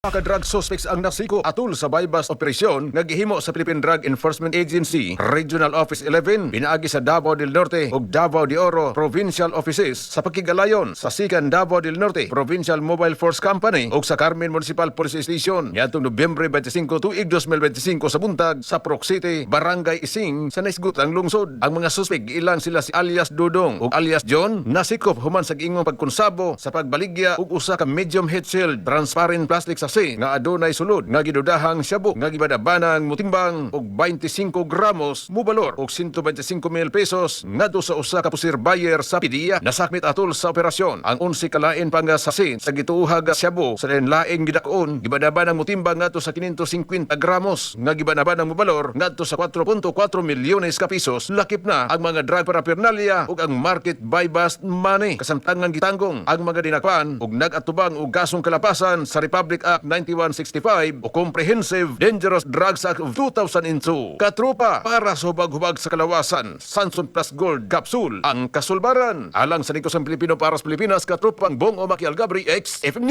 Ka drug suspects ang nasiko atol sa buy-bust operasyon nga gihimo sa Philippine Drug Enforcement Agency Regional Office 11 pinaagi sa Davao del Norte ug Davao de Oro Provincial Offices sa pagkigalayon sa Sikan Davao del Norte Provincial Mobile Force Company ug sa Carmen Municipal Police Station niadtong Nobyembre 25 tuig 2025 sa buntag sa Prok City, Barangay Ising sa naisgutang lungsod. Ang mga suspect, giilang sila si alias Dudong ug alias John, nasikop human sa giingong pagkonsabo sa pagbaligya og usa ka medium heat shield transparent plastic sachet nga adunay sulod nga gidudahang shabu nga gibanabanang motimbang og 25 gramos, mubalor og 125 mil pesos ngadto sa usa ka pusir buyer sa PDEA. Nasakmit atol sa operasyon ang 11 kalain pa nga sachet sa gituoha nga shabu sa lain gidak-on, gibanabanang motimbang ngadto sa 550 gramos nga gibanabanang mobalor ngadto sa 4.4 milyones ka pesos, lakip na ang mga drug paraphernalia ug ang market buy bust money. Kasamtangan, gitanggong ang mga dinakpan ug nag-atubang og kasong kalapasan sa Republic Act 9165 o Comprehensive Dangerous Drugs Act of 2002. Katropa, para sa hubag-hubag sa kalawasan, Sanson Plus Gold Capsule ang kasulbaran. Alang sa Nikosang Pilipino para sa Pilipinas, katropang Bong o Maki Algabri, XFM News.